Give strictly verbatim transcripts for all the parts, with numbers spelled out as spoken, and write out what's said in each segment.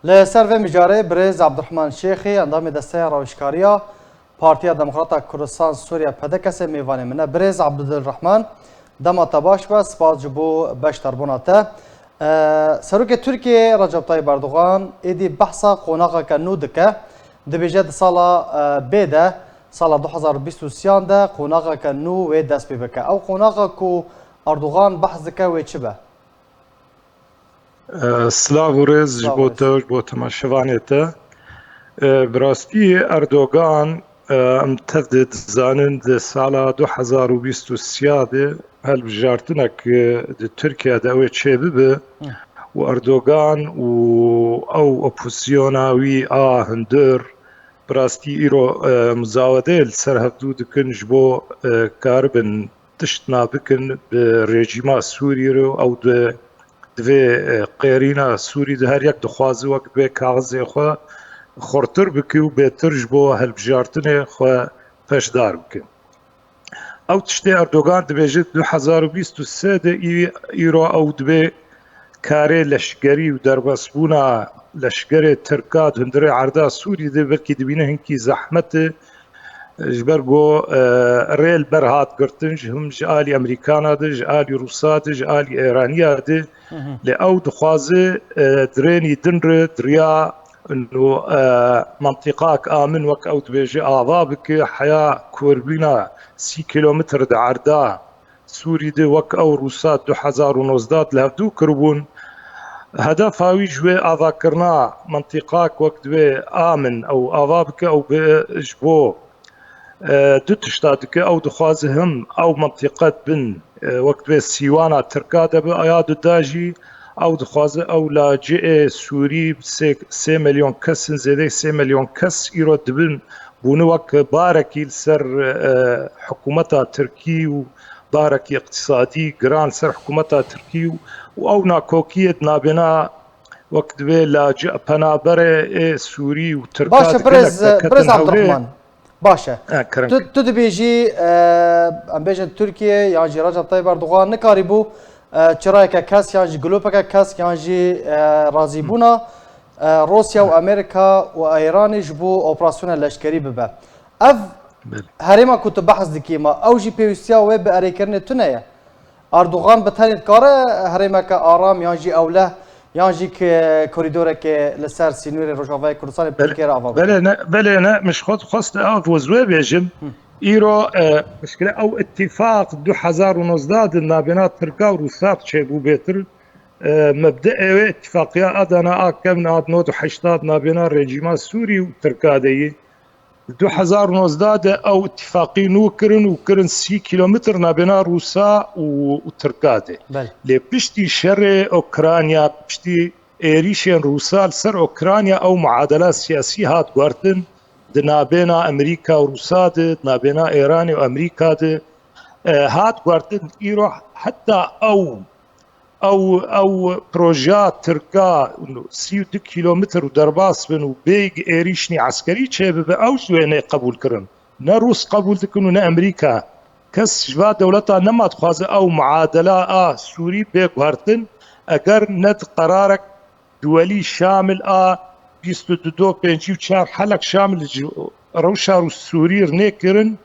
Li ser vê mijarê birêz Abdurrahman Şêxî, endamê Desteya Rawişkariya Partiya Demokrata Kurdistan Sûriye, P D K S, mêvanê min e. Birêz Abdurrahman, dema te baş be, spas ji bo beşdarbûna te. E, Serokê Tirkiyê Recep Tayyip Erdogan êdî behsa qonaxeke nû dike. Dibêje di sala, e, bê de, sala du hezar û bîst û sêyan de qonaxeke nû wê dest pê bike. Ew qonaxa ku Erdogan behs dike wê çi be? Silav û rêz ji bo te û ji bo temaşevanê te. Bi rastî Erdogan, em tev de dizanin, di sala du hezar û bîst û sêya de hilbijartinek di Tirkiye de ew ê çêbibe û Erdogan û ew opozîsyona wî a hundir, bi rastî îro, e, muzawedeyê li ser hevdû dikin ji bo, e, karibin tiştna bikin bi rejîma Sûrî re û ew di, divê, e, qêrîna Sûrî de her yek dixwaze wek divê kaxizê xwe xurtir bike û bêtir ji bo hilbijartinê xwe peşdar bike. Ew tiştê Erdogan dibêje du hezar û bîst û sê de î-, îro ew dibê karê leşkerî û derbasbûna leşkerê Tirka di hundirê erda Sûrî de belkî dibîne hinkî zehmet e. Ji ber ku, e, rê li ber hat girtin, ji him ji alî Amerîkana de, ji alî Rûsa de, ji alî Êraniya de. Lê ew dixwaze, e, dirênî din re diriya û, e, mentiqak amin wek ew dibêje ava bike, heya korbîna sî kîlometr di erda Sûrî de wek ew Rûsa du hezar û nozdeh li hevdû kiribûn. Hedefa wî ji wê avakirina mentiqak wek divê amin ew ava bike, ew bi ji bo, e, du tişta dike. Ew dixwaze him ew mentiqe bin, e, wek divê sîwana Tirka de bi, ya duda jî ew dixwaze ew laciyê Sûrî sê, sê milyon kes in, zêdeyî sê milyon kes îro dibin bûne wek barekî li ser, e, hikûmeta Tirkî û barekî îqtisadî giran li ser hikûmeta Tirkî û, û ew nakokiyê di nabêna wek divê laci penaberê ê Sûrî û Tirka Baş e, dike birêz, lek de ketin birêz hewrê. Abdurrahman. Baş e. E, kerem Tu, ke. tu dibêjî, e, em bêjin Tirkiye yan jî Recep Tayyip Erdogan nikarîbû, e, çirayeke kes yan jî gulopeke kes yan jî, e, razîbûna, e, Rûsya û Amerîka û Îranê ji bo operasyona leşkerî bibe. Ev Belê. herêma ku tu behs dikî, ma ew jî pêwîstiya wê bi erêkirinê tune ye. Erdogan bi tenê dikare herêmeke aram yan jî ewleh yan jî ki koridoreke li ser sînorê Rojavayê Kurdistanê Belê, pêkê re ava bike. belê ne, belê ne, min ji xwe dixwest ev û ez wê bêjim. Hı. Îro, e, pişkile ew îtîfaq du hezar û nozdeh di nabêna Tirka û Rûsa çêbû bêtir. E, mebdeê wê îtîfaqiya Adana a kevn a nod û heştad nabêna rejîma Sûrî û Tirka de yî. Di du hezar û nozdeh de ew îtîfaqî nû kirin û kirin sî kîlometr nabêna Rûsa û, û Tirka de. Belê. Lê piştî şerê Ukrayna, piştî êrîşên Rûsa li ser Ukrayna ew muadela siyasî hat guhertin di nabêna Amerîka û Rûsa de, di nabêna Îranê û Amerîka de, e, hat guhertin. Îro heta ew ew, ew projeya Tirka sî û du kîlometr û derbas bin û bêyî êrîşnî eskerî çêbibe, ew jî wê nê qebûl kirin. Ne Rûs qebûl dikin û ne Amerîka. Kes ji va dewleta nema dixwaze ew muadela a Sûrî bê guhertin, eger ne di qerarek duwelî şamil a bîst û du do pêncî û çar helek şamil ji rewşa Rûs Sûrî re nêkirin,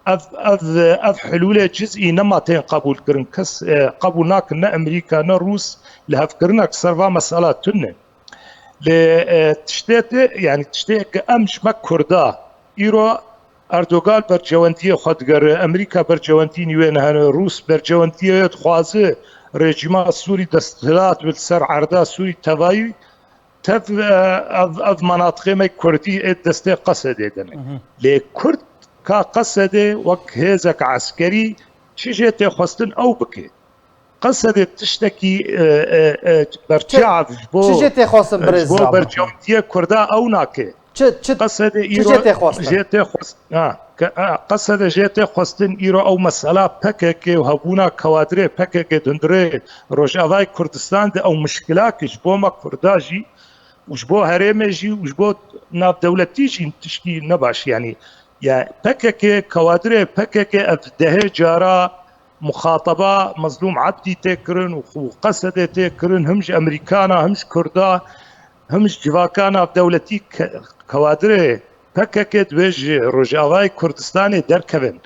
ev, ev, ev hilûlê cizî nema tên qebûl kirin. Kes, e, qebûl nakin, ne Amerîka, ne Rûs li hevkirinek ser va mesela tune. Lê, e, tiştê te, yanî tiştê ke em ji me Kurda îro Erdogan bercewendiyê xwe digere, Amerîka bercewendiyên wê nehene, Rûs bercewendiyê wê dixwaze rejîma Sûrî desthilat bi li ser erda Sûrî tevayî tev, e, ev, ev menatiqê me Kurdî ê destê Qesedê de ne. Hı hı. Lê Kurd ka Qesedê wek hêzek eskerî çi jê tê xwestin ew bike. Qesedê tiştekî, e, e, e, Çi, berçav ji bo, çi jê tê xwestin, e, birêz ji bo Abdurrahman? Bercewendiyê Kurda ew nake. Çi, çi, Qesedê çi îro jê tê xwestin? Jê tê xwest-, ha, ke-, ha, Qesedê jê tê xwestin îro ew mesela P K K û hebûna kawadirê P K K di hundirê Rojavayê Kurdistan de ew mişkila ki ji bo me Kurda jî û ji bo herêmê jî û ji bo navdewletî jî tişkî nebaş, yanî, ya P K K, kawadirê P K K ev dehê cara muxataba Mezlûm Ebdî tê kirin û, û Qesedê tê kirin, him ji Amerîkana, him ji Kurda, him ji civaka navdewletî ke-, kewadirê P K K dibê ji Rojavayê Kurdistanê derkevin.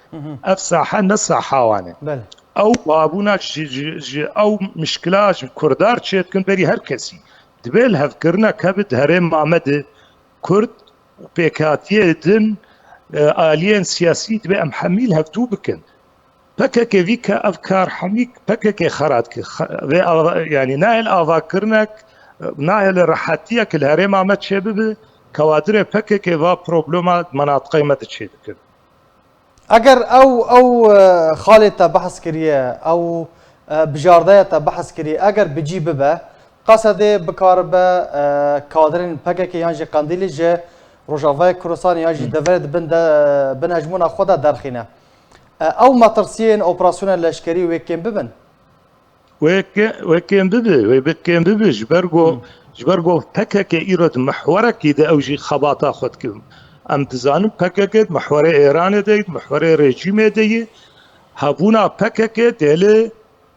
Ev saha ne saha wan e. Belê. Ew habûna ji, ji, ji ew mişkila ji Kurda re çêdikin berî her kesî. Dibê lihevkirinek hebe di herêma me de Kurd û pêkhatiyê din, e, aliyên siyasî dibê em hemî li hevdû bikin. P K K vî ke ev kar hemî P K K xera dike. Xe-, vê ava, yanî nahêl avakirinek, nahêl rehetiyek li herêma me çêbibe, kewadirê P K K va problema di menatiqê me de çêdikin. Eger ew, ew, e, xalê te behs kiriye, ew, e, bijardeya te behs kiriye, eger bi cî bibe, Qesedê bikaribe, e, kadirên P K K yan jî Qendîlî ji Rojavayê Kurdistanê yan jî Hı. deverê di bin de, bin hejmûna xwe de derxîne. E, ew metirsiyên operasyona leşkerî wê kêm bibin? Wê ke-, wê kêm bibe, wê bi kêm bibe, ji ber ku, Hı. ji ber ku P K K îro di mihwerekî de ew jî xebata xwe dike. Em dizanin P K K di mihwerê Êranê de ye, di mihwerê rejîmê de ye. Hebûna P K K dê li,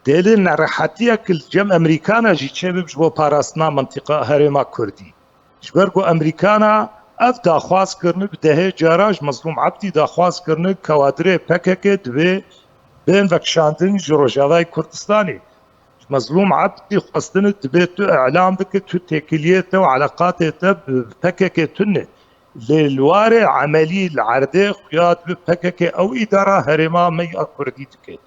dê li nerehetiyek li cem Emerîkana jî çêbibe ji bo parastina mentiqa herêma Kurdî. Ji ber ku Emerîkana ev daxwaz kirine bi dehê cara ji Mezlûm Ebdî daxwaz kirine, kewadirê P K K dibê bên vekişandin ji Rojavayê Kurdistanê. Ji Mezlûm Ebdî xwestine dibê tu îlam bike, tu têkiliyê te û eleqatê te bi P K K tune. Lê li warê emelî, li erdê xuya dibe P K K ew îdara herêma me ya Kurdî dike.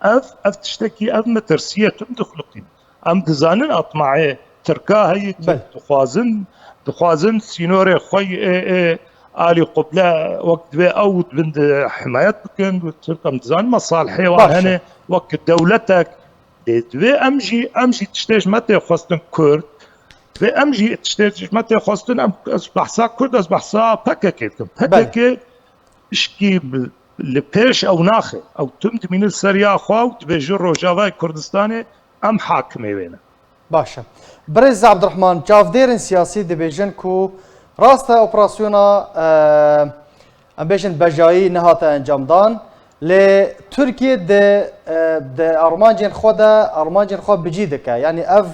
Ev, ev tiştekî, ev metirsiyê tim dixliqîn. Em dizanin atmayê Tirka heye, Tirk Belê. dixwazin, dixwazin sînorê xwe yê, ê, ê, alî quble wek divê ew di bin de himayet bikin. Tirk em dizanin mesalihê wan Baş e. hene wek dewletek. Lê divê em jî, em jî tiştê ji me tê xwestin Kurd. Divê em jî tiştê ji me tê xwestin, em, ez behsa Kurd, ez behsa P K K dikim. Belê. P K K pişkî bi, li pêş ew naxe. Ew tim dimîne ser ya xwe û dibêje Rojavayê Kurdistanê em hakimê wê ne. Baş e. Birêz Abdurrahman, çavdêrên siyasî dibêjin ku rast e operasyona, e, em bêjin bejayî nehate encamdan, lê Tirkiye di, e, di armancên xwe de, armancên xwe bicî dike. Yanî ev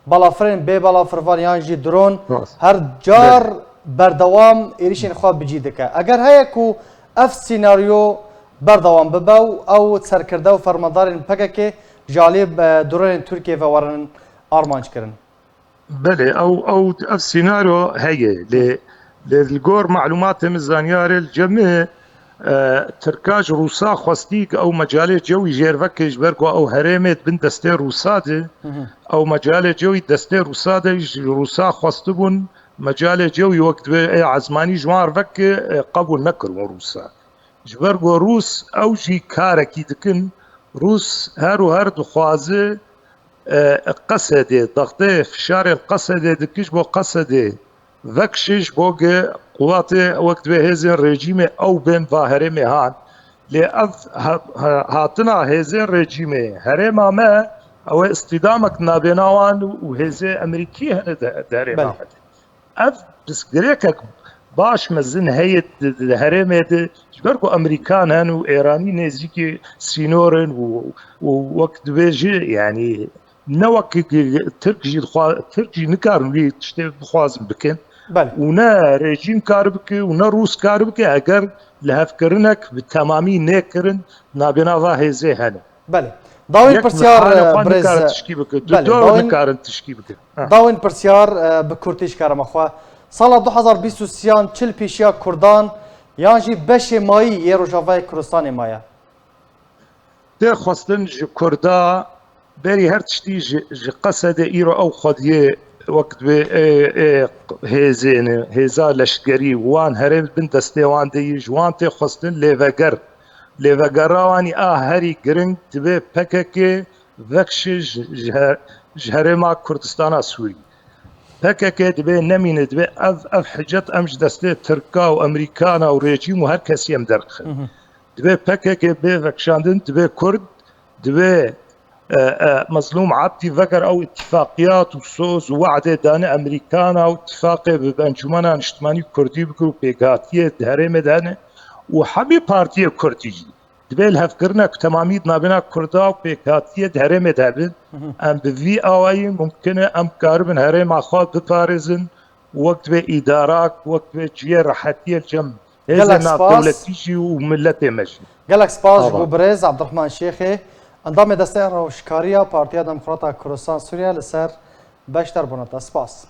balafirên bê balafirvan yan jî dron Rast. her car Belê. berdewam êrişên xwe bicî dike. Eger heye ku ev senaryo berdewam bibe û ew serkirde û fermandarên P K K ji alî, e, dronên Tirkiye ve werin armanc kirin? Belê, ew, ew, ev senaryo heye. Lê, lê li gor malûmatê min, zanyarê li cem min, e, Tirka ji Rûsa xwestî ku ew mecalê cewî jêr veke, ji ber ku ew herêmê di bin destê Rûsa de, Hı hı. ew mecalê cewî destê Rûsa de, ji Rûsa xwestibûn mecalê cewî wek divê ê ezmanî ji wan re veke, e, qebûl nekiribûn Rûsa. Ji ber ku Rûs ew jî karekî dikin, Rûs her û her dixwaze, e, Qesedê, dextê fişarê li Qesedê dike, ji bo Qesedê vekişe, ji bo ku quwatê wek divê hêzên rejîmê ew bên va herêmê han. Lê ev ha-, ha-, hatina hêzên rejîmê herêma me, ew ê îstîdamek nabêna wan û hêzê Emerîkî hene di, di herêma Belê. me de. Ev pirsgirêkek baş mezin heye di, di herêmê de, ji ber ku Emerîkan hene û Êranî nêzîkî sînor in û, û wek dibêje, yanî ne wek Tirk jî dixwa-, Tirk jî nikarin wî tiştê bixwazin bikin Belê. û ne rejîm kar bike û ne Rûs kar bike, eger lihevkirinek bi temamî nêkirin, nabêna va hêzê hene. Belê. Dawên Yek pirsyar, mihale e, xwe birêz, nikarin tişkî bikin. Tu belê, dor dawên, nikarin tişkî bikin. Ha. dawên pirsyar, e, bi kurtî ji kerema xwe. Sala du hezar bîst û sê yan çi li pêşiya Kurdan yan jî beşê mayî yê Rojavayê Kurdistanê maye? Tê xwestin ji Kurda berî her tiştî ji, ji Qesedê îro ew xwediyê wek divê ê, ê hêzê ne, hêza leşkerî wan herêm bin destê wan de yî, ji wan tê xwestin lêveger. Lêvegera wan î a herî giring divê P K K vekşi ji, ji her-, ji herêma Kurdistana Sûrî. P K K divê nemîne, divê ev, ev hicet em ji destê Tirka û Emerîkana û rejîm û her kesî em derxin. Hı hı. Divê P K K bê vekşandin, divê Kurd, divê, e, e, Mezlûm Ebdî veger ew îtîfaqiyat û soz û we'dê dane Emerîkana û îtîfaqê bi Encûmena Niştimanî Kurdî bike û pêkhatiyê di herêmê de hene û hemî partiyê Kurdî jî. Divê lihevkirinek bi temamî di navbêna Kurda û pêkhatiyê di herêmê de hebin. Hı hı. Em bi vî awayî mumkin e em karibin herêma xwe biparêzin wek divê îdarak, wek divê cihê rehetiyê li cem hêzên Gelek spas. navdewletî jî û miletê me jî. Gelek spas ji Ava. bo birêz Abdurrahman Şêxê, endamê Desteya Rewşkariya Partiya Demokrata Kurdistan Sûriye li ser beşdarbûna te. Spas.